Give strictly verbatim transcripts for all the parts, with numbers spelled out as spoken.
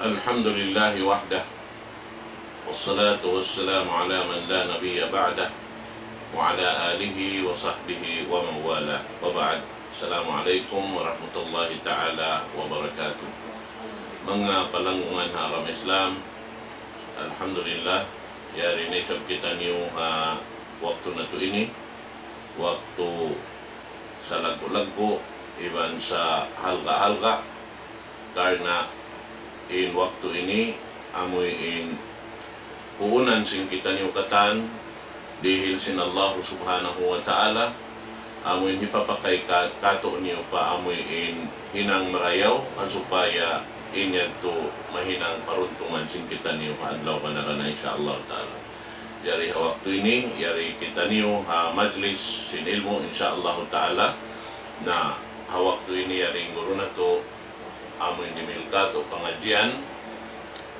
الحمد لله وحده، والصلاة والسلام على من لا نبي بعده، وعلى آله وصحبه ومن والاه، وبعد. السلام عليكم ورحمة الله تعالى وبركاته. Manga palanggungan ha agama Islam, alhamdulillah, yari na isab kitaniyu ha waktu natu' ini, waktu salaggu'-laggu' iban sahalga'-halga', karna' in waktu ini amuin puunan sin kitaniyu katan, dihil sin Allah Subhanahu wa Ta'ala, amuin hipapakay ka-, katu'niyu pa amuin hinang marayaw, ha supaya in yadtu mahinang paruntungan sin kitaniyu ha adlaw panagnaan, insya Allah Ta'ala. Jari ha waktu ini, yari kitaniyu ha majlis sin ilmu', insya Allah Ta'ala. Na ha waktu ini, yari in guru natu', amuin dimihil katu' pangadjian,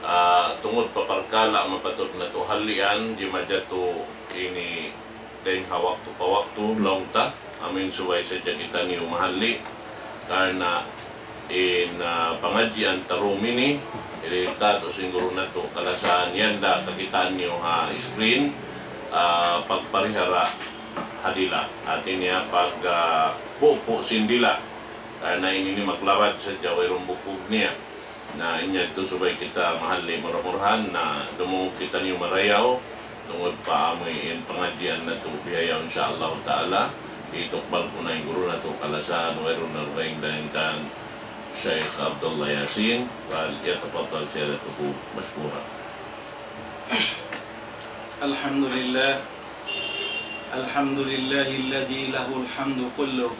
ah, tungud pa parkala' mapatut natu' hallian, di' majatu ini dayn ha waktu pa waktu, laung ta, amuin subay sadja kitaniyu mahalli', karna' in, ah, pangadjian ta dum ini, ini katu' sin guru natu' kalasahan yan da kakitaan niyu ha screen, ah, pagparihara ha dila'. Hati niya pag, ah, pupu' sin dila'. Karna' ini, ini maglabad sadja wayruun bukug niya. Na in yadtu subay kita mahalli' mura-murahan, na dumungug kitaniyu marayaw, tungud pa amuin pangadjian natu' bihayaw, insya Allah Ta'ala. Hitukbal ku na in guru natu' kalasahan, wayruun na dugaing dayn kan Shaykh Abdullah Yasin, فليتفضل سيادته مشكورا. الحمد لله. الحمد لله الذي له الحمد كله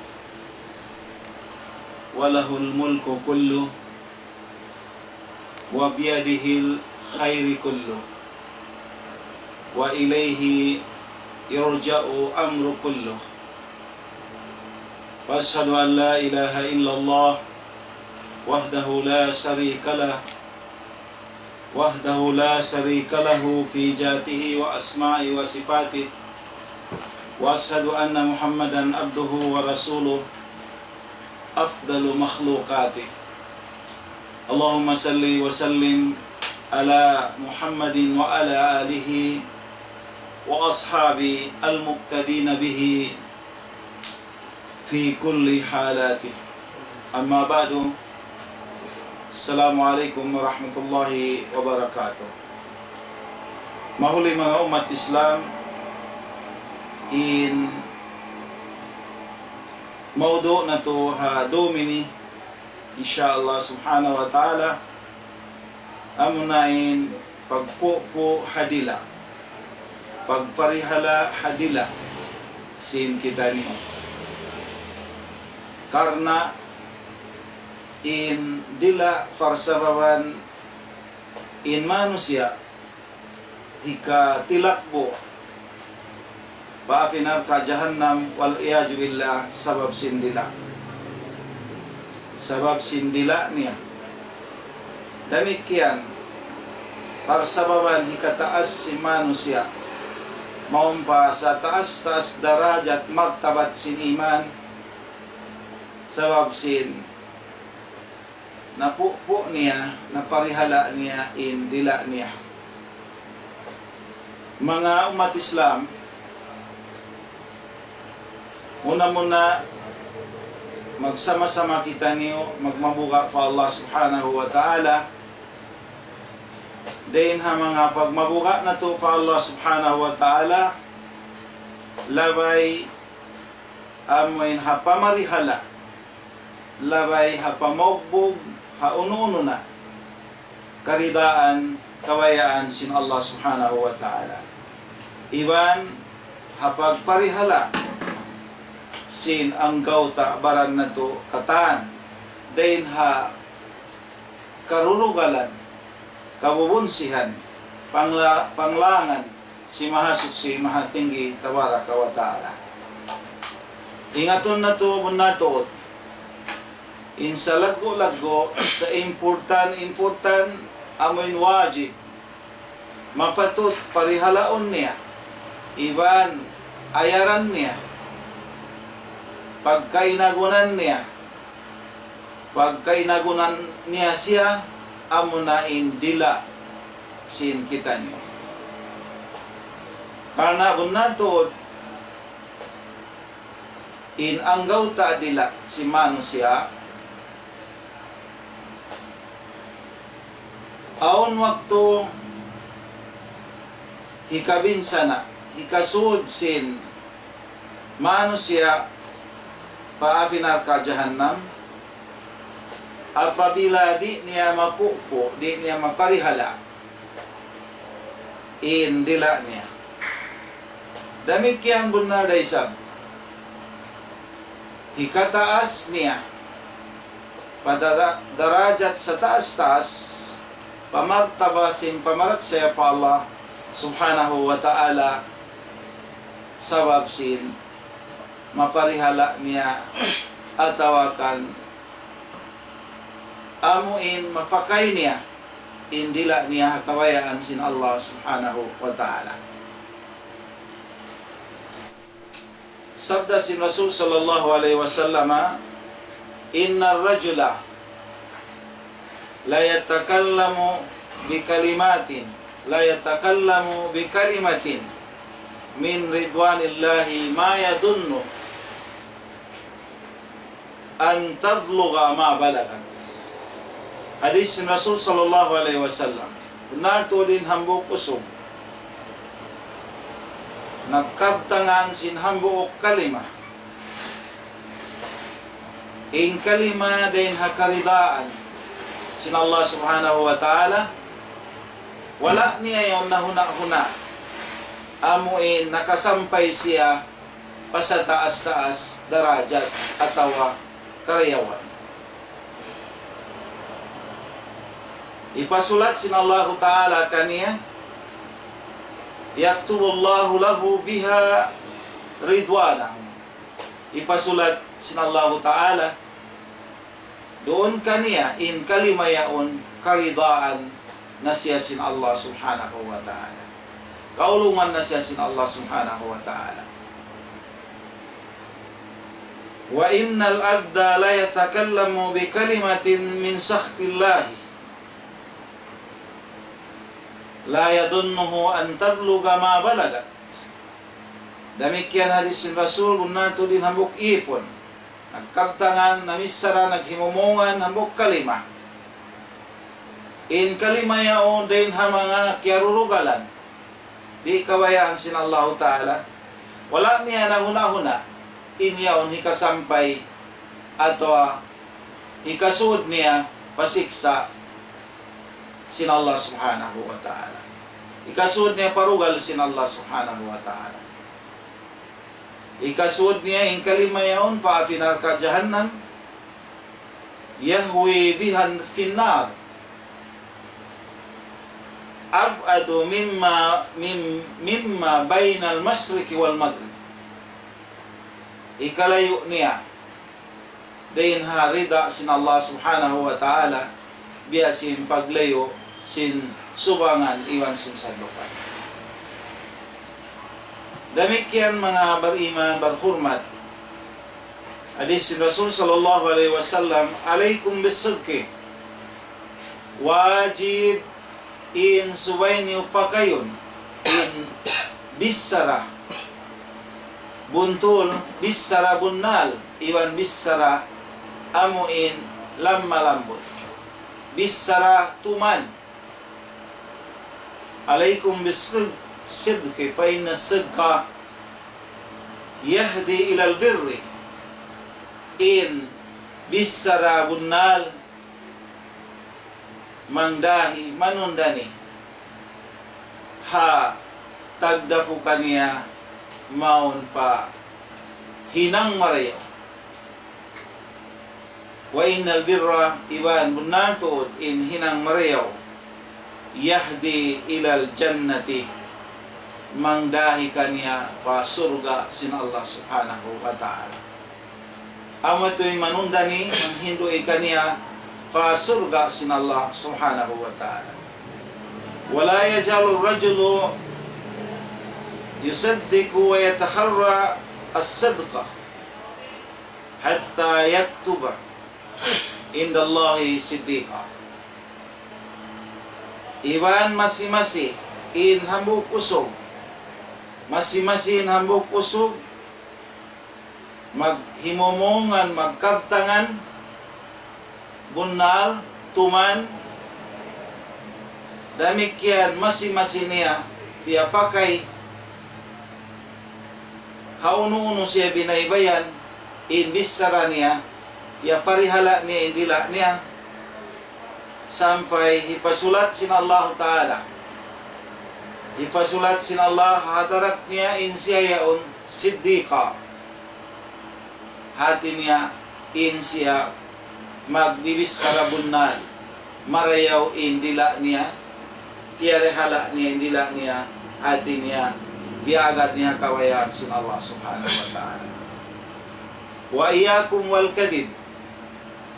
وله الملك كله وبيده الخير كله وإليه يرجع الأمر كله. وأشهد أن لا إله إلا الله وحده لا شريك له، وحده لا شريك له في ذاته وأسمائه وصفاته، وأشهد أن محمدا عبده ورسوله أفضل مخلوقاته. اللهم صل وسلم على محمد وعلى آله وأصحابه المقتدين به في كل حالاته. أما بعد، السلام عليكم ورحمة الله وبركاته. Mahuli manga ummat Islam, in mawdu' natu' ha dum ini, insya Allah subhanahu wa ta'ala, amuna in pagpupu' ha dila', pagparihala' ha dila' sin kitaniyu. Karna' in dila' parsababan in manusiya' hikatilakbu' pa api narka' jahannam, والعياذ بالله, sabab sin dila'. Sabab sin dila' niya. Damikkiyan, parsababan hikataas sin manusiya', mawn pa sataas-taas darajat martabat sin iman, sabab sin napupu' niya, naparihala' niya in dila' niya. Manga ummat Islam, muna-muna magsama-sama kitaniyu magmabuga' pa Allah Subhanahu wa Ta'ala. Dayn ha manga pagmabuga' natu' pa Allah Subhanahu wa Ta'ala, labay amuin ha pamarihala', labay ha pamaugbug ha unu-unu na karidaan, kabayaan sin Allah Subhanahu wa Ta'ala. Iban ha pagparihala' sin anggawta' baran natu' katan, dayn ha karurugalan, kabubunsihan, pangla-, panglangan sin Mahasuchi, Mahatinggi, Tabaraka wa Ta'ala. Ingatun natu', bunnal tuud, in salaggu'-laggu', sa important-important, amuin wajib, mapatut parihalaun niya, iban ayaran niya, pagkainagunan niya, pagkainagunan niya siya, amuna in dila' sin kitaniyu. Karna' bunnal tuud in anggawta' dila' sin manusiya', awn waktu hikabinsana', hikasud sin manusiya' pa api narka' jahannam, apabila di' niya mapupu', di' niya maparihala' in dila' niya. Damikkiyan bunnal da isab. Hikataas niya pa dara-, darajat sataas-taas, pa martaba sin pamarachaya pa Allah Subhanahu wa Ta'ala, sabab sin maparihala' niya atawa kan amu in mapakay niya in dila' niya ha kabayaan sin Allah Subhanahu wa Ta'ala. Sabda sin Rasul sallallahu alayhi wasallam, إن الرجل ليتكلم بكلمة، ليتكلم بكلمة من رضوان الله ما يظن أن تبلغ ما بلغت. Hadis sin Rasul sallallahu alayhi wasallam. Bunnal tuud in hambuuk usug nagkabtangan sin hambuuk kalima. In kalima dayn ha karidaan sin Allah Subhanahu wa Ta'ala, wala' niya yaun nahuna-huna, amu in nakasampay siya pa sataas-taas darajat atawa karayawan. Hipasulat sin Allahu Ta'ala kaniya, يكتب الله له بها رضوانه. Hipasulat sin Allahu Ta'ala duun kaniya in kalima yaun karidaan na siya sin Allah Subhanahu wa Ta'ala. Kaulungan na siya sin Allah Subhanahu wa Ta'ala. وإن العبد ليتكلم بكلمة من سخط الله لا يظنه أن تبلغ ما بلغت. Damikkiyan hadis sin Rasul, bunnal tuud in hambuuk ipun nagkabtangan, namichara, naghimumungan hambuuk kalima. In kalima yaun dayn ha manga kiyarurugalan, di' kabayaan sin Allahu Ta'ala. Wala' niya nahuna-huna in yaun hikasampay atawa hikasud niya pa siksa' sin Allah Subhanahu wa Ta'ala. Hikasud niya pa rugal sin Allah Subhanahu wa Ta'ala. Hikasud niya in kalima yaun pa api narka' jahannam, يهوي بها في النار أبعد مما، مم-، مما بين المشرق والمغرب. Hikalayu' niya dayn ha rida sin Allah Subhanahu wa Ta'ala, biya' sin paglayu' sin subangan iban sin sandukan. Damikkiyan manga bariman, barhurmat, hadis sin Rasul sallallahu alayhi wasallam, عليكم بالصدق. Wajib in subay niyu pakayun in bichara buntul, bichara bunnal, iban bichara amu in lamma lambut, bichara tuman. عليكم بالصدق، الصدق، فإن الصدق يهدي إلى البر. In bichara bunnal mangdahi manundani ha tagdapu kaniya mawn pa hinang marayaw. وإن البر، iban bunnal tuud in hinang marayaw, يهدي إلى الجنة، mangdahi kaniya pa surga' sin Allah Subhanahu wa Ta'ala. Amu yadtu in manundani, manghindu' kaniya pa surga' sin Allah Subhanahu wa Ta'ala. ولا يزال الرجل يصدق ويتحرى الصدق حتى يكتب عند الله صديقا. Iban masi-masi in hambuuk usug. Masi-masi in hambuuk usug, maghimumungan, magkabtangan, bunnal, tuman, damikkiyan masi-masi niya, piyapakay ha unu-unu siya binaybayan, in bichara niya, piyaparihala' niya in dila' niya, sampay hipasulat sin Allahu Ta'ala. Hipasulat sin Allah ha hadarat niya in siya yaun siddiqa. Hati niya in siya magbibichara bunnal. Marayaw in dila' niya, piyarihala' niya in dila' niya, hati niya, piyaagad niya kabayaan sin Allah Subhanahu wa Ta'ala. وإياكم والكذب.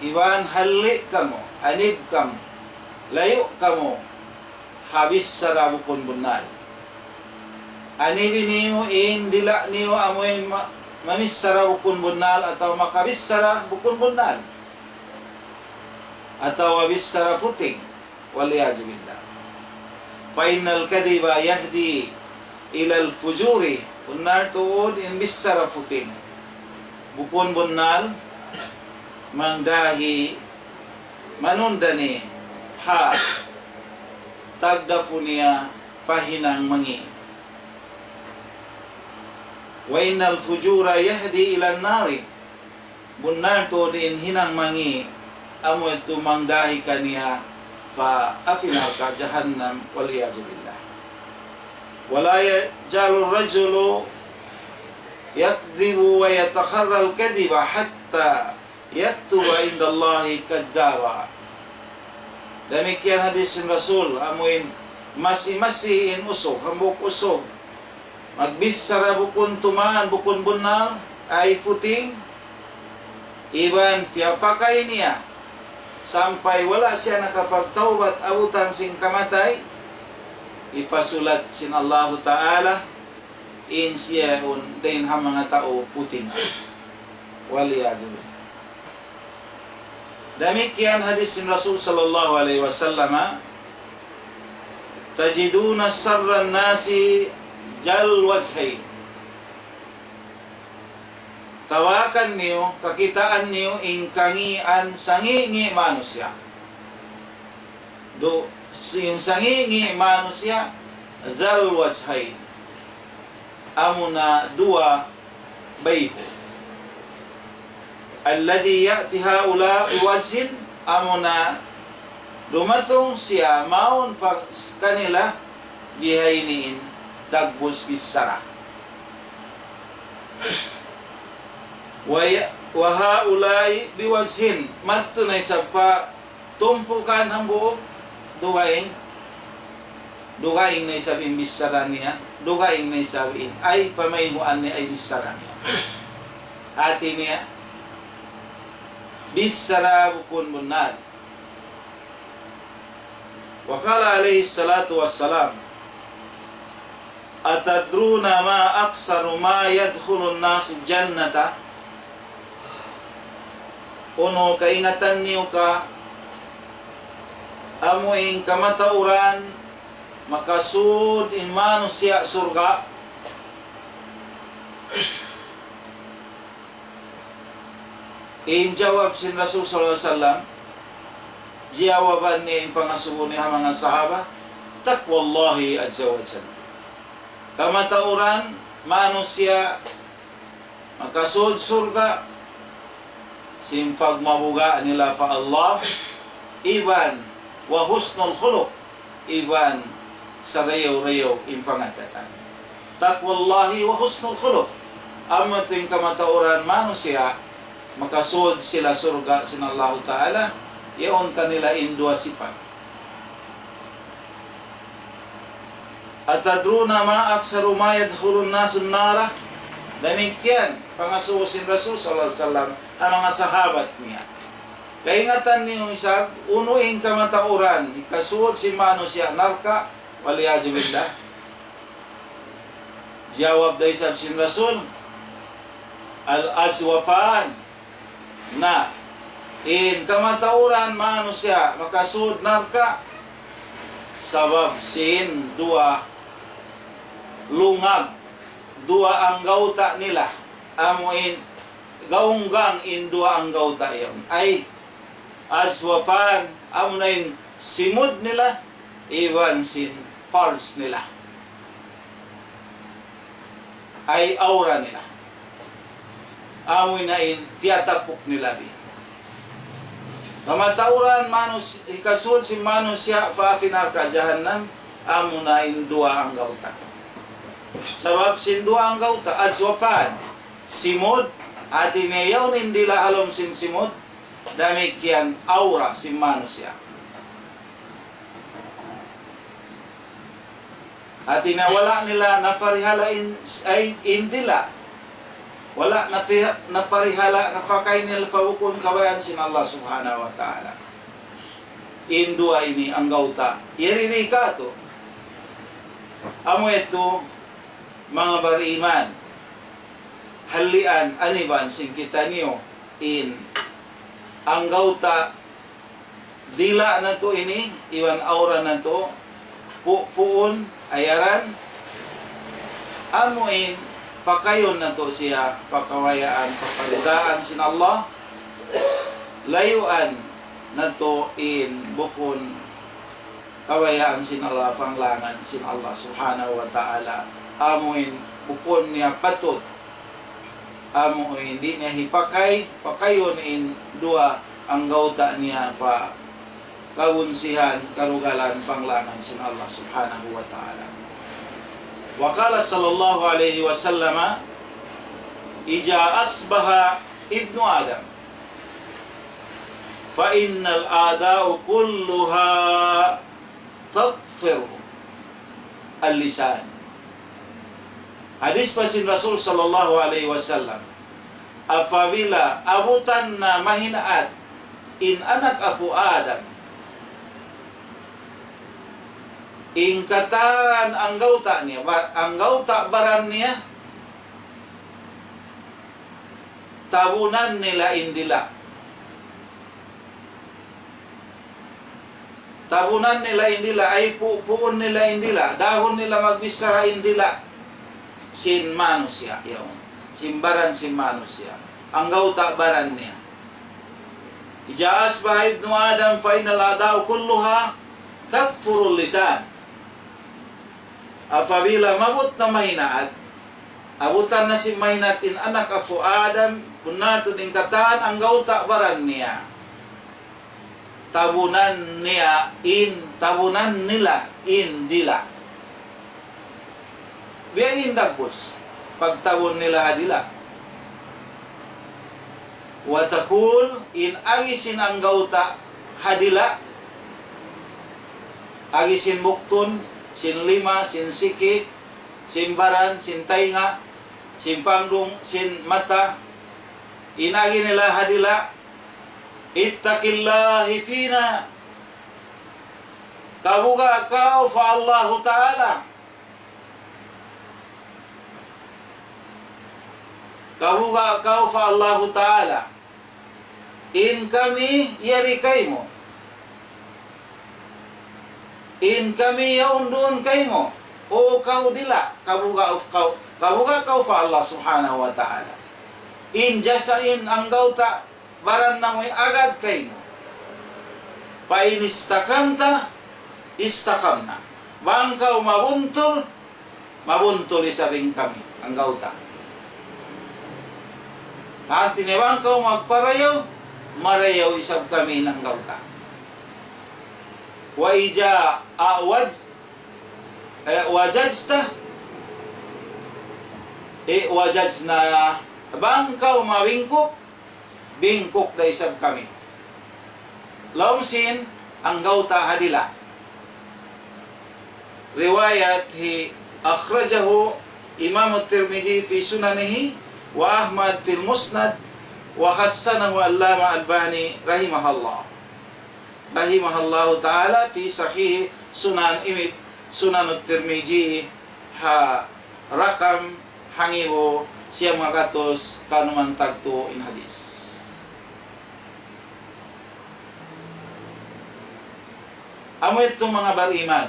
Iban halli' kamu, anib kamu, layu' kamu ha bichara bukun bunnal. Anib niyu in dila' niyu amuin ma-, mamichara bukun bunnal atawa makabichara bukun bunnal, atawa bichara puting. والعياذ بالله. فإن الكذب يهدي إلى الفجور. Bunnal tuud in bichara puting, bukun bunnal, mangdahi manunda ni ha tagdapu niya pa hinang mangi'. وإن الفجور يهدي إلى النار. Bunnal tuud in hinang mangi' amu yadtu mangdahi kaniya pa api narka' jahannam, والعياذ بالله. ولا يزال الرجل يكذب ويتحرى الكذب حتى يكتب عند الله كذابا. Damikkiyan hadis sin Rasul, amuin masi-masi in usug, hambuuk usug, magbichara bukun tuman, bukun bunnal, ay puting, iban piyapakay niya, sampay wala' siya nakapagtawbat abutan sin kamatay, hipasulat sin Allahu Ta'ala in siya yaun dayn ha manga tau puting. والعياذ بالله. Damikkiyan hadis sin Rasul sallallahu alayhi wasallam, تجدون شر الناس ذا الوجهين. Kawakan niyu, kakitaan niyu in kangian sangi'-ngi' manusiya'. Du-, in sangi'-ngi' manusiya', ذا الوجهين. Amuna duwa bayhu'. الذي يأتي هؤلاء بوجه, amuna dumatung siya mawn pa kanila bihaini in dagbus bichara. وهؤلاء بوجه, madtu na isab pa tumpukan hambuuk, dugaing, dugaing na isab in bichara niya, dugaing na isab in, ay pamayhuan niya, ay bichara niya. Hati niya, bichara bukun bunnal. وقال عليه الصلاة والسلام: أتدرون ما أكثر ما يدخل الناس الجنة؟ Unu kaingatan niyu ka, amu in kamatauran makasud in manusiya' surga'? In jawab sin Rasul sallallahu alayhi wasallam, jiyawaban niya in pangasubu niya ha manga sahaba, تقوى الله عز وجل. Kamatauran manusiya' makasud surga', sin pagmabuga' nila pa Allah, iban وحسن الخلق, iban sarayaw-rayaw in pangaddatan. تقوى الله وحسن الخلق. Amu yadtu in kamatauran manusiya', makasud sila surga' sin Allahu Ta'ala, yaun kanila in duwa sipat. أتدرون ما أكثر ما يدخل الناس النار؟ Damikkiyan pangasubu sin Rasul sallallahu alayhi wasallam ha manga sahabat niya. Kaingatan niyu isab, unu in kamatauran hikasud sin manusiya' narka', والعياذ بالله? Jawab da isab sin Rasul, الأجوفان. Na, in kamatauran manusiya' makasud narka', Sabab sin duwa lungag, duwa anggawta' nila. Amu in gaunggang in duwa anggawta' yaun. Ay, ajwafan, amu na in simud nila, iban sin farj nila. Ay awra nila. Amu na in tiyatapuk nila bi. Kamatauran manus-, hikasud sin manusiya' pa api narka' jahannam, amu na in duwa anggawta'. Sabab sin duwa anggawta', ajwafan, simud, hati niya yaun in dila' ha lawm sin simud, damikkiyan awra sin manusiya'. Hati niya wala' nila naparihala in, ay, in dila'. Wala' napi-, naparihala, napakay nila pa bukun kabayaan sin Allah Subhanahu wa Ta'ala. In duwa ini anggawta', yari di katu'. Amu yadtu, manga bariman, halian, aniban sin kitaniyu, in anggawta' dila' natu' ini, iban awra natu', pu-, puun, ayaran, amu in pakayun natu' siya pa kabayaan, pa karidaan sin Allah, layuan natu' in bukun kabayaan sin Allah, panglangan sin Allah Subhanahu wa Ta'ala, amu in bukun niya patut, amu in di' niya hipakay, pakayun in duwa anggawta' niya pa kabunsihan, karugalan, panglangan sin Allah Subhanahu wa Ta'ala. وقال صلى الله عليه وسلم: إذا أصبح ابن آدم فإن الأعضاء كلها تظفر اللسان. Hadis pa sin Rasul sallallahu alayhi wasallam, apabila abutan na mahinaat in anak apu' Adam, in katan anggawta' niya, ba-, anggawta' baran niya, tabunan nila in dila'. Tabunan nila in dila', ay pu-, puun nila in dila', dahun nila magbichara in dila'. Sin manusiya', yaun. Sin baran sin manusiya'. Anggawta' baran niya. إذا أصبح ابن آدم فإن الأعضاء كلها تظفر اللسان. Apabila maabut na mahinaat, abutan na sin mahinaat in anak apu' Adam, bunnal tuud in katan anggawta' baran niya. Tabunan niya in, tabunan nila in dila'. Biya' diin dagbus, pagtabun nila ha dila'. وتقول, in agi sin anggawta' ha dila', agi sin buktun, sin lima, sin siki, sin baran, sin taynga, sin pangdung, sin mata, in agi nila ha dila', اتق الله فينا. Kabuga' kaw pa Allahu Ta'ala. Kabuga' kaw pa Allahu Ta'ala. In kami yari kaymu. In kami yaun duun kaymu. O kaw dila', kabuga' kaw, kabuga' kaw pa Allah Subhanahu wa Ta'ala. In jasa in anggawta' baran namu' agad kaymu. فإن استقمت استقمنا. Bang kaw mabuntul, mabuntul isab in kami, anggawta'. Hati niya bang kaw magparayaw, marayaw isab kami in anggawta'. وإذا أعوج-، eh, وججت، eh, وججنا. Bang kaw mabingkuk, bingkuk da isab kami. Laung sin anggawta' ha dila'. Riwayat hi أخرجه الإمام الترمذي في سننه وأحمد في المسند وحسنه العلامة الألباني رحمه الله. رحمه الله تعالى في صحيح سنن إمت سنن الترمذي ha rakam hangibu siyam ngagatus kanuman tagtu in hadis. Amu yadtu manga bariman.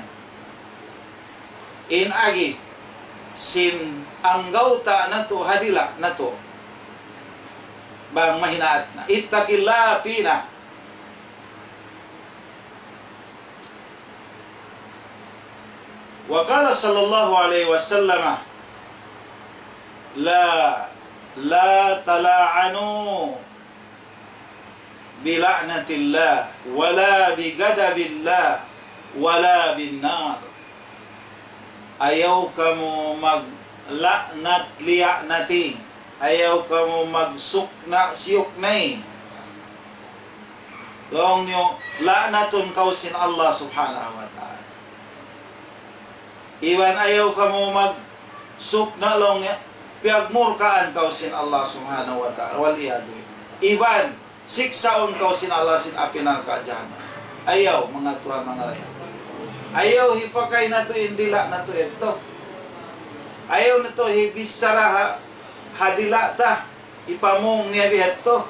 In agi sin anggawta' natu' ha dila' natu'. Bang mahinaat na. اتق الله فينا. وقال صلى الله عليه وسلم: لا، لا تلعنوا بلعنة الله ولا بغضب الله ولا بالنار. Ayaw kamu magla'nat liya'nati. Ayaw kamu magsukna'-siyuknay. Laung niyu, la'natun kaw sin Allah Subhanahu wa Ta'ala. Iban ayaw kamu magsukna' laung niya, piyagmurkaan kaw sin Allah Subhanahu wa Ta'ala. والعياذ بالله. Iban siksaun kaw sin Allah sin api narka' jahannam. Ayaw, manga tuwan, manga dayang. Ayaw hipakay natu' in dila' natu' yadtu. Ayaw natu' hibichara ha, ha dila' ta. Hipamung niya biya' yadtu.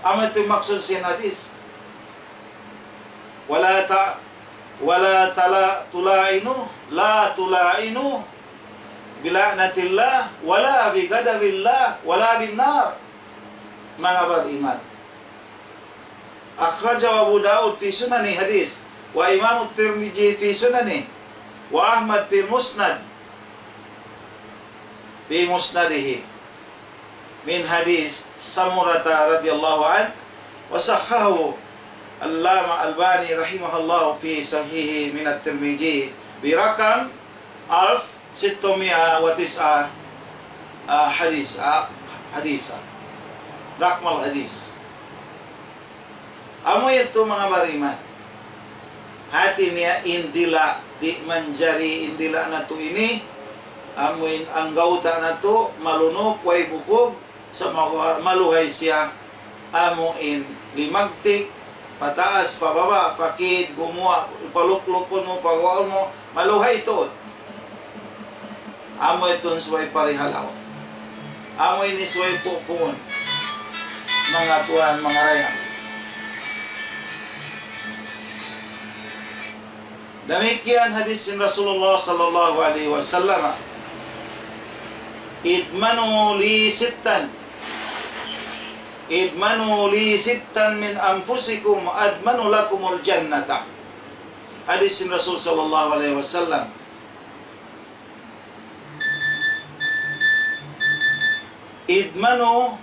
Amu yadtu in maksud sin hadis. ولا ت-، ولا تلا-، تلعنوا، لا تلعنوا بلعنة الله ولا بغضب الله ولا بالنار. Manga bariman. أخرجه أبو داود في سننه، hadis. وإمام الترمذي في سننه. وأحمد في المسند. في مسنده. من حديث سمرة رضي الله عنه، وصححه العلامة الألباني رحمه الله في صحيح من الترمذي برقم ألف ستمائة وتسعة، ah, hadis, ah, hadisa. رقم الحديث. Amu yadtu manga bariman. Hati niya in dila', di' manjari in dila' natu' ini, amu in anggawta' natu', malunuk, way bukug, sumagawa' maluhay siya, amu in limagtik, pataas, pababa', pakid, gumuwa', paluklukun mu, paguwaun mu, maluhay tuud. Amu yadtu in subay parihalaun. Amu ini subay pupuun. Manga tuwan, manga dayang. Damikkiyan hadis sin Rasulullah sallallahu alayhi wasallam. اضمنوا لي ستا. اضمنوا لي ستا من أنفسكم أضمن لكم الجنة. Hadis sin Rasul sallallahu alayhi wasallam. اضمنوا،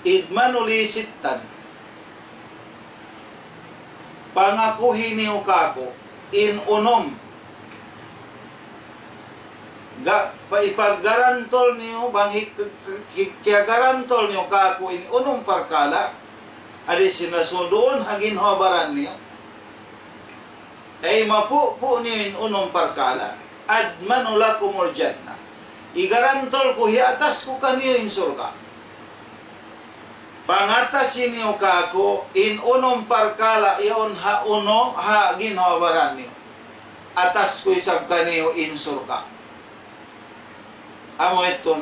اضمنوا لي ستا. Pangakuhi niyu kāku' in unum. Ga-, pa-, ipaggarantul niyu, bang hi-, hi-, hi-, kiyagarantol niyu kāku' in unum parkala', hadis sin Rasul duun ha ginhawa-baran niyu. Ay mapupu' niyu in unum parkala', أضمن لكم الجنة. Igarantul ku, hiatas ku kaniyu in surga'. Pangatasi niyu kāku' in unum parkala' yaun ha unu, ha ginhawa-baran niyu. Atas ku isab kaniyu in surga'. Amu yadtu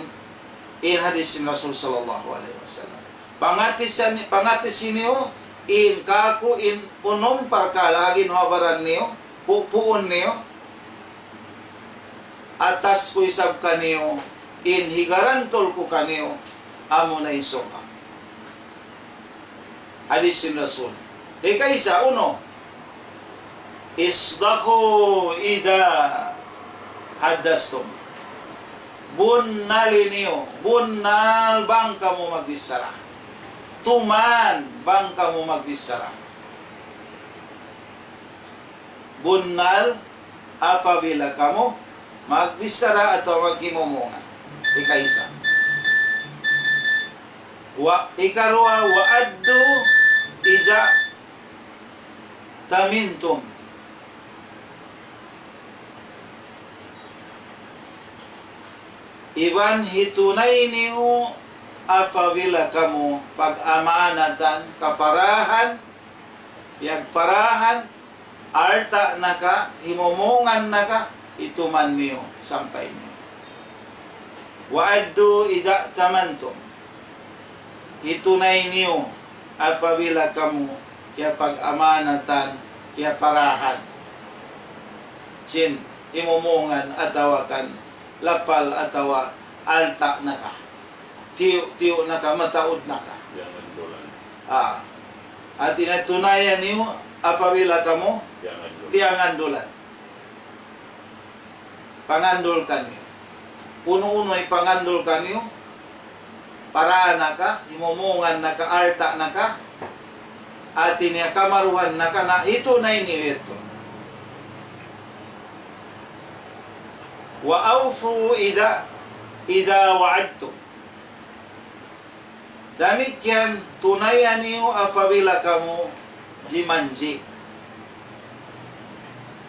in hadis sin Rasul sallallahu alayhi wasallam. Pangatasi, pangatasi niyu in kāku' in unum parkala' ha ginhawa-baran niyu, pupuun niyu, atas ku isab kaniyu, in higarantul ku kaniyu, amuna in surga'. Hadis sin Rasul. Hikaisa, unu, اصدقوا إذا حدثتم. Bunnali niyu, bunnal bang kamu magbichara. Tuman bang kamu magbichara. Bunnal apabila kamu magbichara atawa maghimumungan. Ikaisa. Wa, ikaruwa, وأدوا إذا ائتمنتم. Iban hitunay niyu apabila kamu pag-amanatan, kaparahan, piyagparahan, alta' na ka, himumungan na ka, ituman niyu, sampay niyu. وأدوا إذا ائتمنتم. Hitunay niyu apabila kamu kiyapag-amanatan, kiyaparahan sin himumungan atawa kan lapal atawa alta' na ka. Tiyu'-tiyu' na ka, mataud na ka. Piyangandulan. Ah. Hati niya tunaya niyu apabila kamu piyangandulan. Piyangandulan. Pangandul kaniyu. Unu-unu in pangandul kaniyu, parahan na ka, himumungan na ka, alta' na ka, hati niya kamaruhan na ka, na hitunay niyu yadtu. وأوفوا إذا، إذا وعدتم. Damikkiyan, tunaya niyu apabila kamu jimanji'.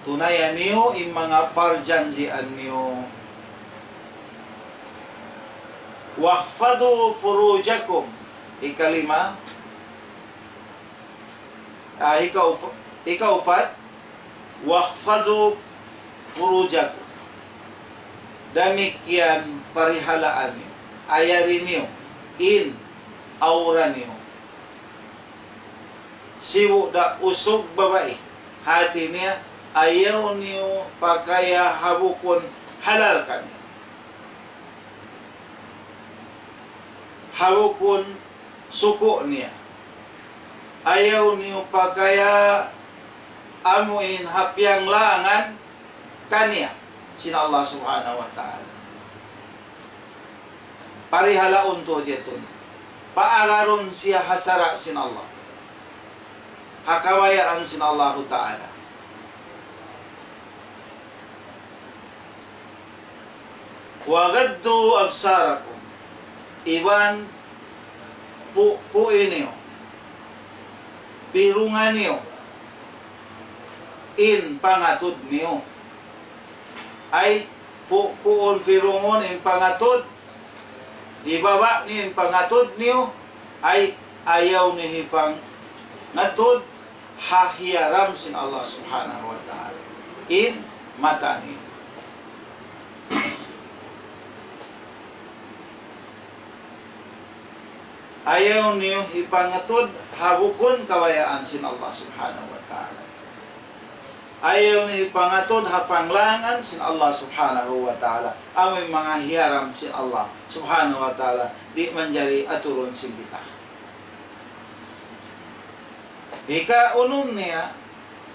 Tunaya niyu in manga parjanjian niyu. واحفظوا فروجكم. Hikalima. Ah, hikaup-, hikaupat. واحفظوا فروجكم. Damikkiyan parihalaa niyu, ayari niyu in awra niyu. Sibu' da usug babai. Hati niya, ayaw niyu pakaya ha bukun halal kaniya. Ha bukun suku' niya. Ayaw niyu pakaya amuin ha piyanglangan kaniya sin Allah Subhanahu wa Ta'ala. Parihalaun tuud yadtu. Paagarun siya ha sara' sin Allah. Ha kabayaan sin Allahu Ta'ala. وغضوا أبصاركم. Iban pu-, puui niyu. Pirunga niyu in pangatud niyu. Ay, pu-, puun pirungun in pangatud. Ibaba' niyu in pangatud niyu. Ay, ayaw niyu hipangatud ha hiyaram sin Allah Subhanahu wa Ta'ala. In mata niyu. Ayaw niyu hipangatud ha bukun kabayaan sin Allah Subhanahu wa Ta'ala. Ayaw niyu hipangatud ha panglangan sin Allah Subhanahu wa Ta'ala. Amu in manga hiyaram sin Allah Subhanahu wa Ta'ala, di' manjari aturun sin kita. Hikaunum niya,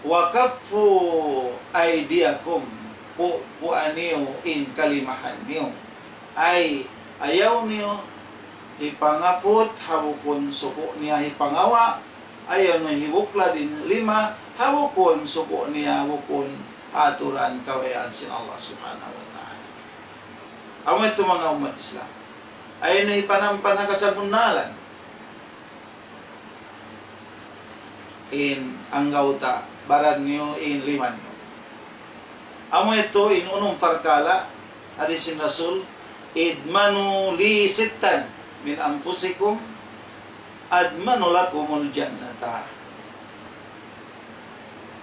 وكفوا أيديكم, pu-, puua niyu in kalimahan niyu. Ay, ayaw niyu hipangaput ha bukun suku' niya hipangawa', ayaw niyu hibuklad in lima ha bukun suku' niya, bukun aturan kabayaan sin Allah Subhanahu wa Ta'ala. Amu yadtu manga ummat Islam. Ayaw niyu hipanampan ha kasabunnalan in anggawta' baran niyu, in lima niyu. Amu yadtu in unum parkala', hadis sin Rasul, اضمنوا لي ستا من أنفسكم أضمن لكم الجنة.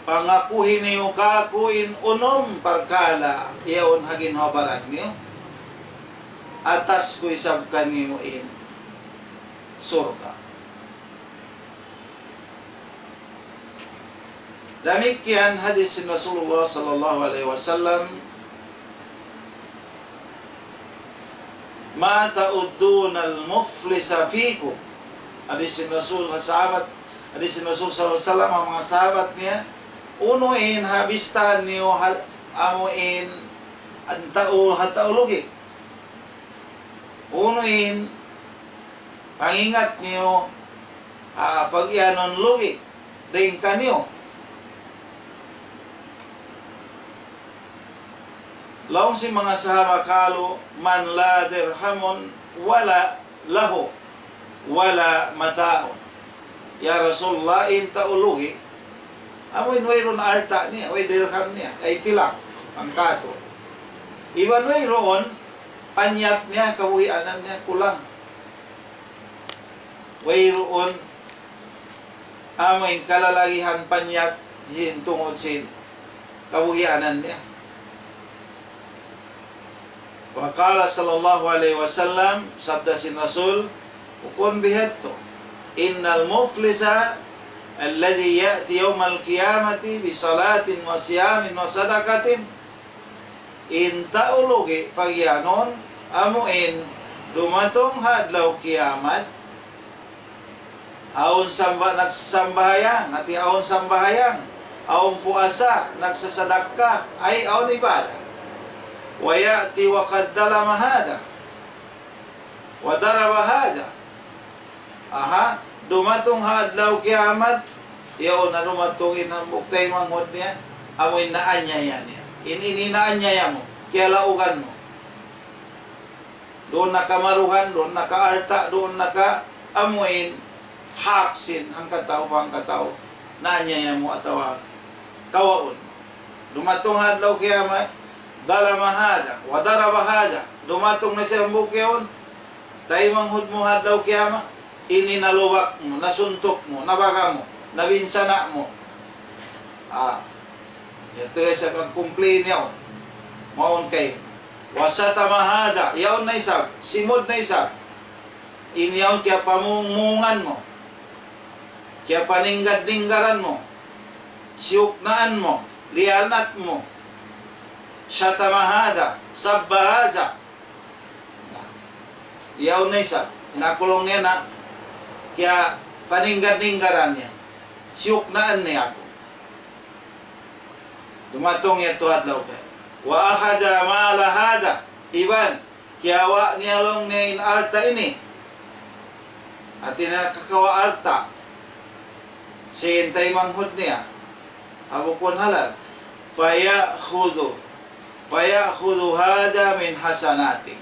Pangakuhi niyu kāku' in unum parkala' yaun ha ginhawa-baran niyu, atas ku isab kaniyu in surga'. Damikkiyan hadis sin Rasulullah sallallahu alayhi wasallam, ما تعدون المفلس فيكم. Hadis sin Rasul, sahabat, hadis sin Rasul sallallahu alayhi wasallam, ha manga sahabat niya, unu in ha bistahan niyu ha, amu in, in tau, ha tau lugi'. Unu in pangingat niyu, ah, pag-iyanun lugi' dayn kaniyu. Laung sin manga sahaba, قالوا من لا درهم ولا له ولا متاع. Ya Rasulullah, in tau lugi', amu in wayruun alta' niya, way dirham niya, ay pilang, hangkatu'. Iban wayruun panyap niya, kabuhianan niya, kulang. Wayruun amu in kalalagihan panyap sin tungud sin kabuhianan niya. وقال صلى الله عليه وسلم, sabda sin Rasul, Bukun biya' hādtu. إن المفلس الذي يأتي يوم القيامة بصلاة وصيام وصدقة. In tau lugi' pagiyanun, amu in dumatung ha adlaw kiyamat, awn samba-, nagsasambahayang, hāti awn sambahayang, awn puasa, nagsasadakka, ay awn ibadat. ويأتي وقد ظلم هذا وضرب هذا. Aha, dumatung ha adlaw kiyamat, yaun na dumatung in hambuuk taymanghud niya, amu in naanyaya niya. In ini naanyaya mu, kiyalaugan mu. Duun na ka maruhan, duun na ka alta', duun na ka amu in hak sin hangkatau pa hangkatau, naanyaya mu atawa kawaun. Dumatung ha adlaw kiyamat, ظلم هذا وضرب هذا. Dumatung na siya hambuuk yaun, taymanghud mu ha adlaw kiyamat, ini nalubak mu, nasuntuk mu, nabaga mu, nabinsana' mu. Ah, yadtu isab in complain yaun. Mawn kay. وشتم هذا, yaun na isab, simud na isab. In yaun kiyapamungmungan mu, kiyapaninggad-ninggaran mu, siyuknaan mu, liyanat mu. شتم هذا، سب هذا. Na, yaun na isab, in aku laung niya na, kiyapaninggad-ninggaran niya, siyuknaan niya aku. Dumatung yadtu ha adlaw kiyamat. وأخذ مال هذا, iban kiyawa' niya laung niya in alta' ini. Hāti niya nakakawa' alta' sin taymanghud niya ha bukun halal. فيأخذ، فيأخذ هذا من حسناته.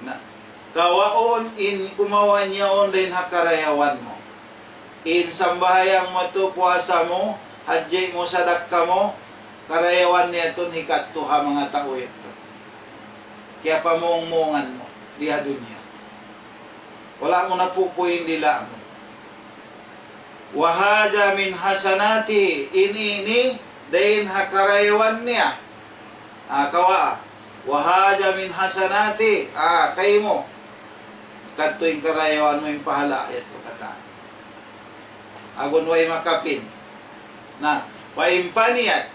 Na, kawaun in kumawa' niya yaun dayn ha karayawan mu. In sambahayang mu tu, puasa mu, hajji mu, sadakka mu, karayawan niya tun hikadtu ha manga tau yadtu. Kiyapamungmungan mu di ha dunya. Wala' mu napupuin dila' mu. وهذا من حسناته, ini, ini dayn ha karayawan niya. Ah, kawa'. وهذا من حسناته, ah, kaymu. Kadtu in karayawan mu in pahala' yadtu katan. Agun way makapin. Na, وإن فنيت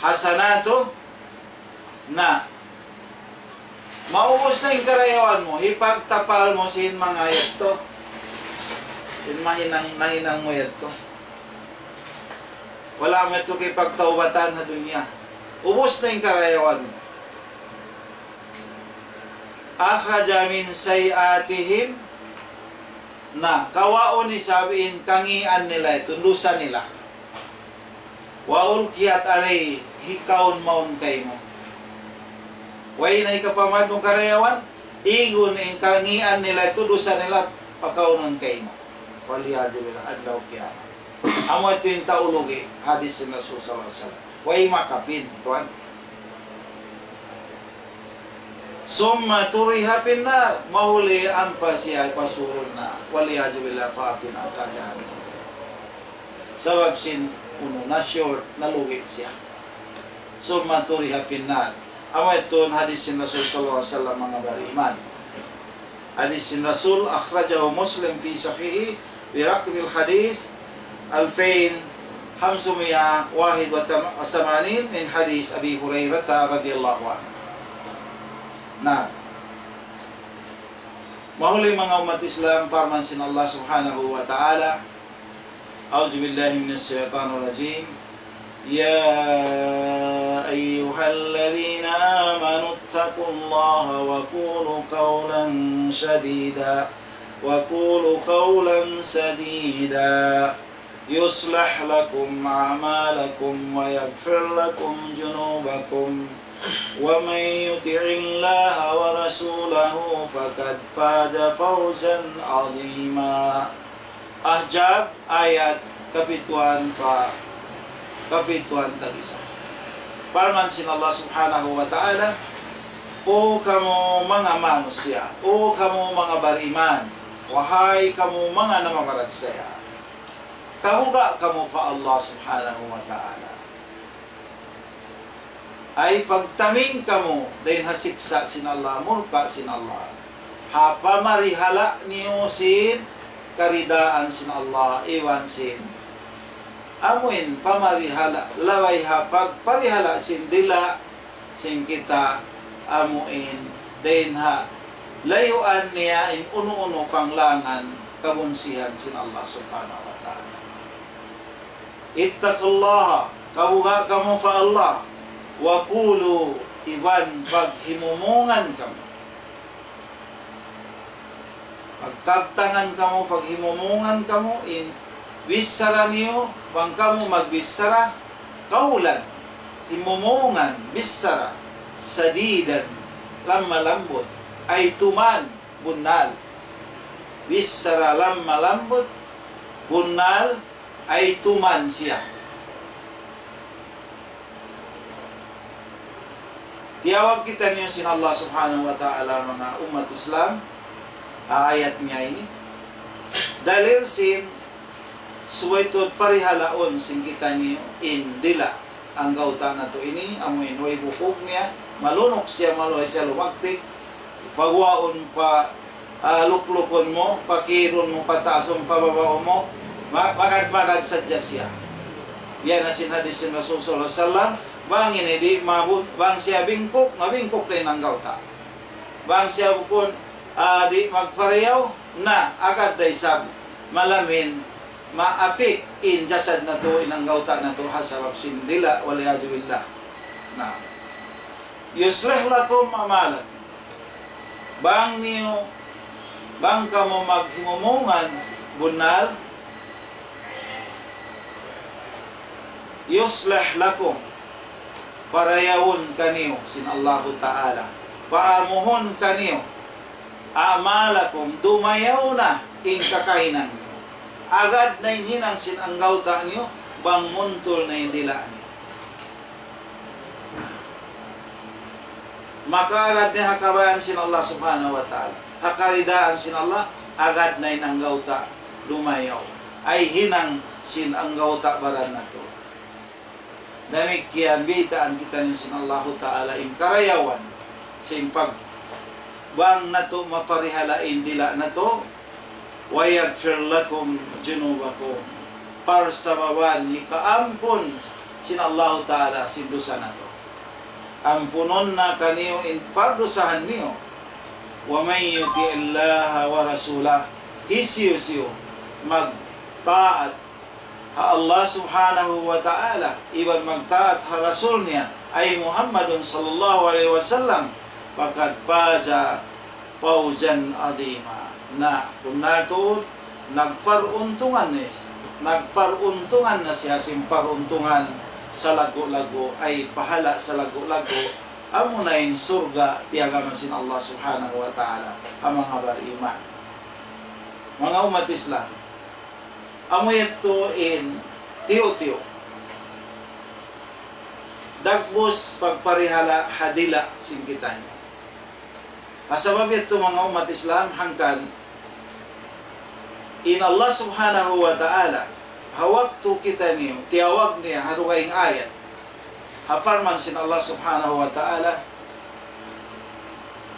حسناته, na, maubus na in karayawan mu, hipagtapal mu sin manga yadtu. In mahinang, nahinang mu yadtu. Wala' mu yadtu kipagtaubatan ha dunya. Ubus na in karayawan mu. أخذ من سيئاتهم, na, kawaun isab in kangīan nila yadtu, dusa nila. وألقيت عليه, hikaun mawn kaymu. Way na hikapamad mu karayawan, igun in kangīan nila yadtu, dusa nila, pakaunun kaymu. والعياذ بالله, adlaw kiyamat. Amu yadtu in tau lugi', hadis sin Rasul sallallahu alayhi wasallam. Way makapin, tuwan. ثم طرح في النار, mahuli ampa siya pasurun na, والعياذ بالله, pa api narka' jahannam. Sabab sin unu, na-short, nalugi' siya. ثم طرح في النار. Amu yadtu in hadis sin Rasul sallallahu alayhi wasallam, manga bariman. Hadis sin Rasul, أخرجه مسلم في صحيحه برقم الحديث ألفين خمسمائة واحد وثمانين من حديث أبي هريرة رضي الله عنه. Na, mahuli manga ummat Islam, parman sin Allah Subhanahu wa Ta'ala, أعوذ بالله من الشيطان الرجيم. يا أيها الذين آمنوا اتقوا الله وقولوا قولا سديدا، وقولوا قولا سديدا، يصلح لكم أعمالكم ويغفر لكم ذنوبكم، ومن يطع الله ورسوله فقد فاز فوزا عظيما. Ahzab, ayat kapituan pa kapituan tag-isa. Parman sin Allah Subhanahu wa Ta'ala, "O kamu manga manusiya', o kamu manga bariman, wahai kamu manga namamarachaya, kabuga' kamu pa Allah Subhanahu wa Ta'ala." Ay pagtaming kamu dayn ha siksa' sin Allah, murka' sin Allah. ha pamarihala' niyu sin karidaan sin Allah, iban sin amuin pamarihala', labay ha pagparihala' sin dila' sin kita, amuin dayn ha layuan niya in unu-unu panglangan kabunsihan sin Allah Subhanahu wa Ta'ala. اتقوا الله, kabuga' kamu pa Allah, وقولوا, iban paghimumungan kamu. Pagkabtangan kamu, paghimumungan kamu, in bichara niyu, bang kamu magbichara, قولا, himumungan, bichara, سديدا, lamma-lambut, ay tuman, bunnal. Bichara lamma-lambut, bunnal, ay tuman siya. Tiyawag kitaniyu sin Allah Subhanahu wa Ta'ala, manga ummat Islam, ha ayat niya ini. Dalil sin subay tuud parihalaun sin kitaniyu in dila' anggawta' natu' ini, amu in way bukug niya, malunuk siya, maluhay siya lumagtik, paguwaun pa, ah, luklukun mu, pakirun mu, pataasun, pababaun mu, ma-, magad-magad sadja siya. Biya' na sin hadis sin Rasul sallallahu alayhi wasallam, bang ini di' mabut, bang siya bingkuk, mabingkuk da in anggawta'. Bang siya bukun, ah, di' magparayaw, na agad da isab malamin, maapik in jasad natu', in anggawta' natu', ha sabab sin dila', والعياذ بالله. Na. يصلح لكم أعمالكم. Bang niyu, bang kamu maghimumungan bunnal, يصلح لكم, parayawun kaniyu sin Allahu Ta'ala, paamuhun kaniyu, أعمالكم, dumayaw na in kakahinang niyu. Agad na in hinang sin anggawta' niyu, bang muntul na in dila' niyu. Maka agad na ha kabayaan sin Allah Subhanahu wa Ta'ala, ha karidaan sin Allah, agad na in anggawta' dumayaw. Ay hinang sin anggawta' baran natu'. Damikkiyan biyaytaan kitaniyu sin Allahu Ta'ala in karayawan sin pag-, bang natu' maparihala' in dila' natu', ويغفر لكم ذنوبكم. Parsababan hikaampun sin Allahu Ta'ala sin dusa natu'. Ampunun na kaniyu in pardusahan niyu. ومن يطع الله ورسوله. Hisiyu-siyu magtaat ha Allah Subhanahu wa Ta'ala, iban magtaat ha Rasul niya, ay Muhammadun sallallahu alayhi wasallam, فقد فاز فوزا عظيما. Na, bunnal tuud, nagparuntungan na is-, nagparuntungan na siya sin paruntungan salaggu'-laggu', ay pahala' salaggu'-laggu', amuna in surga' tiyagama sin Allah Subhanahu wa Ta'ala ha manga bariman. Manga ummat Islam, amu yadtu in tiyu'-tiyu'. Dagbus pagparihala' ha dila' sin kitaniyu. Ha sabab yadtu, manga ummat Islam, hangkan in Allah Subhanahu wa Ta'ala, ha waktu kitaniyu, tiyawag niya ha dugaing ayat. Ha parman sin Allah Subhanahu wa Ta'ala,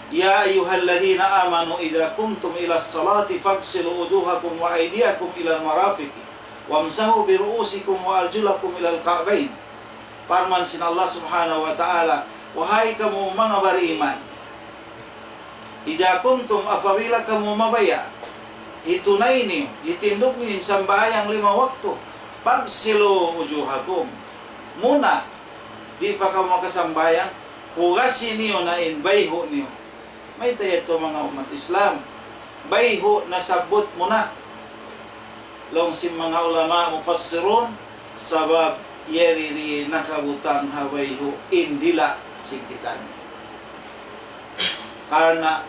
يا أيها الذين آمنوا إذا قمتم إلى الصلاة فاغسلوا وجوهكم وأيديكم إلى المرافق وامسحوا برؤوسكم وأرجلكم إلى الكعبين. Parman sin Allah Subhanahu wa Ta'ala, wahai kamu manga bariman, إذا قمتم, apabila kamu mabaya', hitunay niyu, hitindug niyu in sambahayang lima waktu, فاغسلوا وجوهكم. Muna, di' pa kamu makasambahayang, hugasi niyu na in bayhu' niyu. Mayta' yadtu, manga ummat Islam? Bayhu' nasabbut mu na. Laung sin manga ulama mufassirun, sabab yari di nakabutang ha bayhu' in dila' sin kitaniyu. Karna'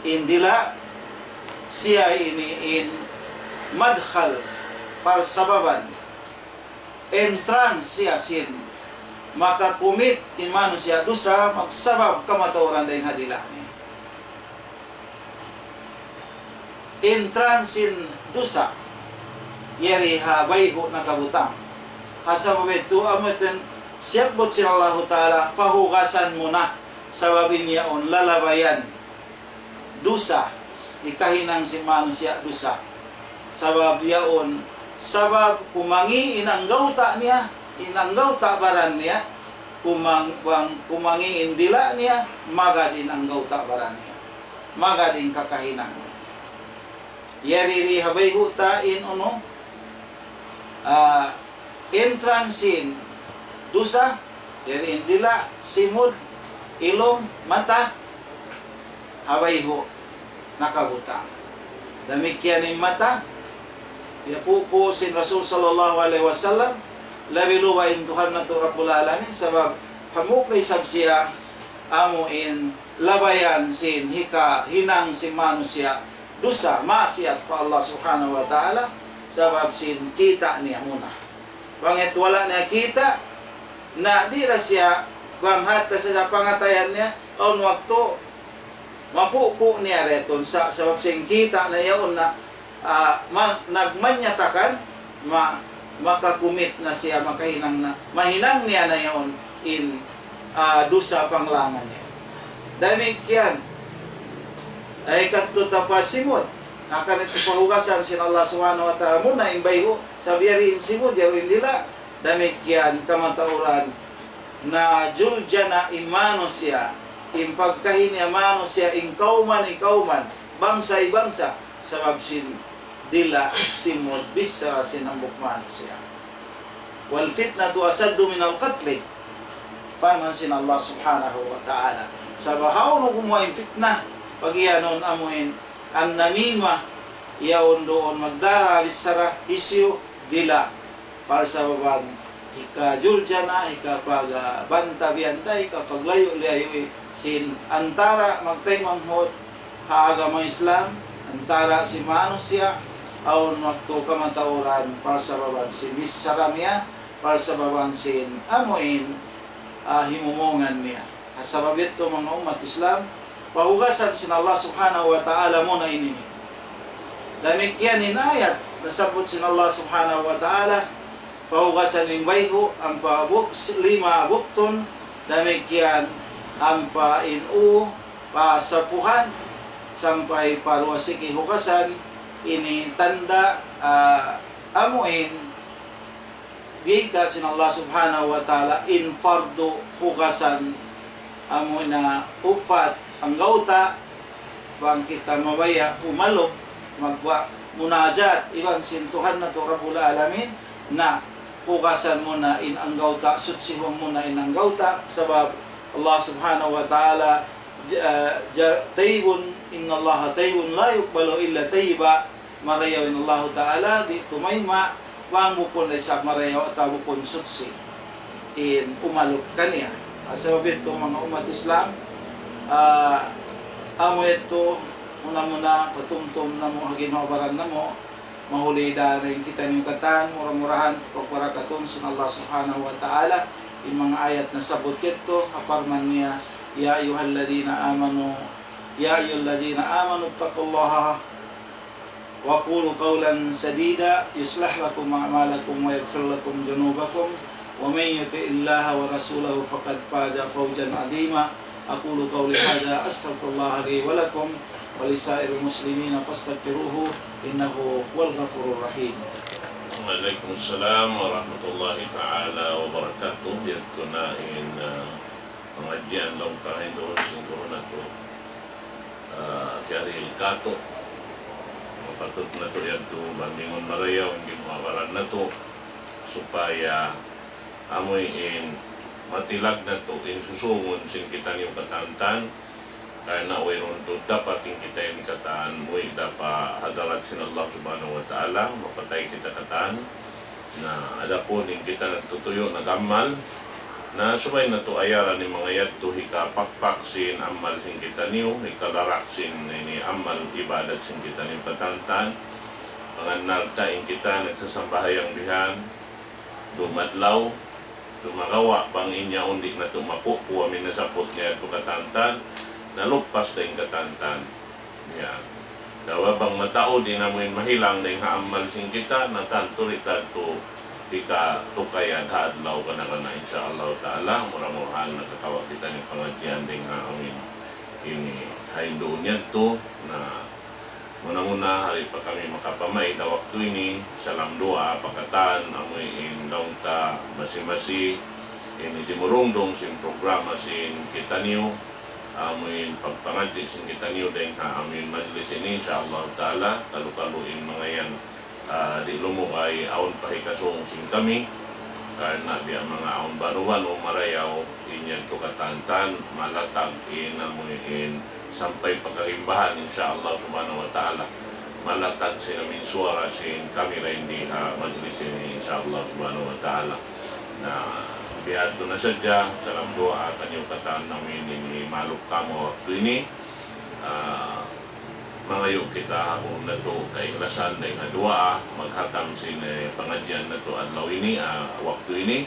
in dila' siya ini in madkhal, parsababan, entrance siya sin maka-commit in manusiya' dusa, magsabab kamatauran dayn ha dila' niya. Entrance sin dusa, yari ha bayhu' nakabutang. Ha sabab yadtu, amu yadtu in siyabbut sin Allahu Ta'ala, pahugasan mu na, sabab in yaun lalabayan dusa, hikahinang sin manusiya' dusa. Sabab yaun, sabab kumangi' in anggawta' niya, in anggawta' baran niya, kumang-, bang kumangi' in dila' niya, magad in anggawta' baran niya, magad in kakahinang niya. Yari di ha bayhu' ta in unu, ah, entrance sin dusa, yari in dila', simud, ilung, mata, ha bayhu' nakabutang. Damikkiyan in mata, piyapuku' sin Rasul sallallahu alayhi wasallam, labi luba in Tuhan natu' Rabbul Alamin, sabab hambuuk da isab siya amu in labayan sin hikahinang sin manusiya' dusa, maksiyat pa Allah Subhanahu wa Ta'ala, sabab sin kita' niya muna. Bang yadtu wala' niya kita', na di' da siya, bang hat da siya pangatayan niya, awn waktu, mapupu' niya retun sa, sabab sin kita' na yaun na, ah, ma-, nagmanyatakan, ma-, makakumit na siya, makahinang na, mahinang niya na yaun in, ah, dusa panglangan niya. Damikkiyan, ay kadtu ta pa simud, akan itu pahugasan sin Allah Subhanahu wa Ta'ala muna in bayhu', sabab yari in simud, yari in dila', damikkiyan kamatauran na juljana in manusiya', in pagkahi niya manusiya', in kawman, in kawman, bangsa, in bangsa, sabab sin dila', simud, bichara sin hambuuk manusiya'. والفتنة أشد من القتل. Parman sin Allah Subhanahu wa Ta'ala. Sabab hawnu gumuwa' in fitna, pag-iyanun amu in an-namima, yaun duun magdara bichara, hisiyu, dila'. Parsababan hikajuljana, hikapagbanta-biyanta, hikapaglayu'-layu' sin antara' magtaymanghud ha agama Islam, antara' sin manusiya', awn waktu kamatauran, parsababan sin bichara niya, parsababan sin amu in, ah, himumungan niya. Sabab yadtu manga ummat Islam, pahugasan sin Allah Subhanahu wa Ta'ala muna ini. Damikkiyan in ayat nasabbut sin Allah Subhanahu wa Ta'ala, pahugasan in bayhu', ampa buk-, lima buktun, damikkiyan ampa in ū, pa sapuhan, sampay pa duwa siki hugasan, ini tanda', ah, amu in biyayta' sin Allah Subhanahu wa Ta'ala in fardu hugasan amu na upat anggawta', bang kita mabaya' umalup, magwa munajat iban sin Tuhan natu' Rabbul Alamin, na hugasan muna in anggawta', sutsihun muna in anggawta', sabab Allah Subhanahu wa Ta'ala, ja-, ja-, tayyibun, innallaha tayyibun la yuqbalu illa tayyiba, marayaw in Allahu Ta'ala, di' tumayma' bang bukun da isab marayaw atawa bukun suchi in umalup kaniya. Sabab yadtu manga ummat Islam, ah, amu yadtu muna-muna patumtum namu' ha ginhawa-baran namu', mahuli da na in kitaniyu katan, mura-murahan pagbarakatun sin Allah Subhanahu wa Ta'ala in manga ayat nasabbut yadtu, ha parman niya, يا أيها الذين آمنوا، يا أيها الذين آمنوا اتقوا الله وقولوا قولا سديدا يصلح لكم أعمالكم ويغفر لكم ذنوبكم ومن يطع الله ورسوله فقد فاز فوزا عظيما. أقول قولي هذا أستغفر الله لي ولكم ولسائر المسلمين فاستغفروه إنه هو الغفور الرحيم. وعليكم السلام ورحمة الله تعالى وبركاته. Yadtu na in, ah, pangadjian laung ta hinduun sin guru natu', ah, Kiaril katu'. Mapatut natu' yadtu bandingun marayaw in ginhawa-baran natu', supaya amu in matilag natu' in susungun sin kitaniyu katan-katan, karna' wayruun tuud dapat in kita ini katan, muwi' da pa hadarat sin Allah Subhanahu wa Ta'ala, mapatay kita katan. Na, adapun in kita nagtutuyu', nag-amal, na subay natu' ayaran in manga yadtu hikapakpak sin amal sin kitaniyu, hikalarak sin ini amal ibadat sin kitaniyu katan-katan. Pangannal ta in kita nagsasambahayang bihan, dum adlaw, sumagawa' bang in yaun di' natu' makukuha amu in nasabbut niya yadtu katan-katan, naluppas da in katan-katan. Ya. Sabab bang mataud in amu in mahilang dayn ha amal sin kita, na tantu di' tantu hikatukayad ha adlaw kana-kana, insya Allah Ta'ala, mura-murahan nakakawa' kita ini pangadjian dayn ha amu in ini ha hinduun yadtu, na Muna-muna, di' pa kami makapamaid ha waktu ini, salam duwaa pa katan, amu in laung ta masi-masi, ini dimurungdung sin programa sin kitaniyu, amu in pagpangadji' sin kitaniyu dayn ha amu in majlis ini, insya Allah Ta'ala, kalu-kalu in manga yan, ah, di' lumugay, awn pa hikasūng sin kami, karna' biya' manga awn banu-banu marayaw, in yadtu katan-katan, malatag in amu in sampay pa karimbahan, insya Allah Subhanahu wa Ta'ala. Malatag sin amu in suwara sin kami dayn di ha majlis ini, insya Allah Subhanahu wa Ta'ala. Na, biya' yadtu na sadja, salam duwaa kaniyu katan amu in ini maluk kamu waktu ini. Ah, mangayu' kita ha Tuhan natu' kaikhlasan dayn ha duwaa, maghatam sin, eh, pangadjian natu' adlaw ini, ah, waktu ini,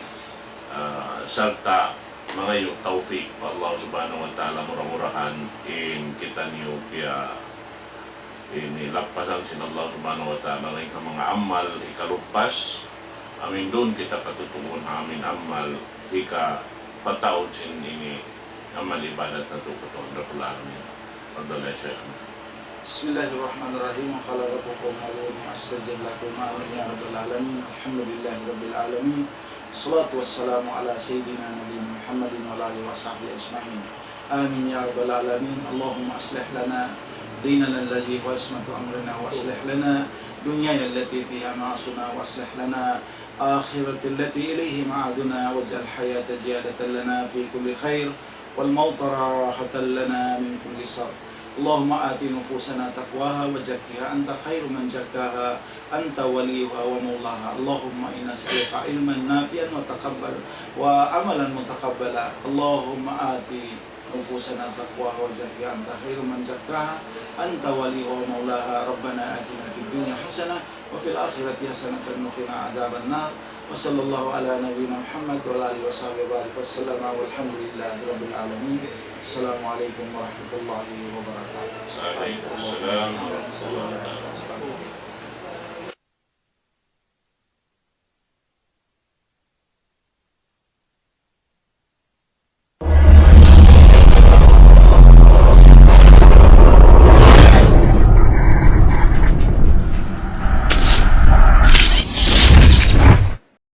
ah, sarta' mangayu' tawfik pa Allah Subhanahu wa Ta'ala, mura-murahan in kitaniyu biya' ini lappasan sin Allah Subhanahu wa Ta'ala in manga amal hikalupas, amu in duun kita patutungun ha amu in amal hikapataud sin ini amal ibadat natu' pa Tuhan Rabbul Alamin. Fadal ya Sheikh. بسم الله الرحمن الرحيم. وقال ربكم ادعوني أستجب لكم. آمين يا رب العالمين. الحمد لله رب العالمين. الصلاة والسلام على سيدنا نبينا محمد وعلى آله وصحبه أجمعين. آمين يا رب العالمين. اللهم أصلح لنا ديننا الذي هو عصمة أمرنا، وأصلح لنا دنيانا التي فيها معاشنا، وأصلح لنا آخرة التي إليه معادنا، واجعل الحياة زيادة لنا في كل خير، والموت راحة لنا من كل شر. اللهم آت نفوسنا تقواها وزكها أنت خير من زكاها أنت وليها ومولاها. اللهم إنا نسألك علما نافعا وتقبل وعملا متقبلا. اللهم آت نفوسنا تقواها وزكها أنت خير من زكاها أنت وليها ومولاها. ربنا آتنا في الدنيا حسنة وفي الآخرة حسنة وقنا عذاب النار. وصلى الله على نبينا محمد وعلى آله وصحبه وبارك وسلم، والحمد لله رب العالمين. السلام عليكم ورحمة الله وبركاته. وعليكم السلام ورحمة الله وبركاته.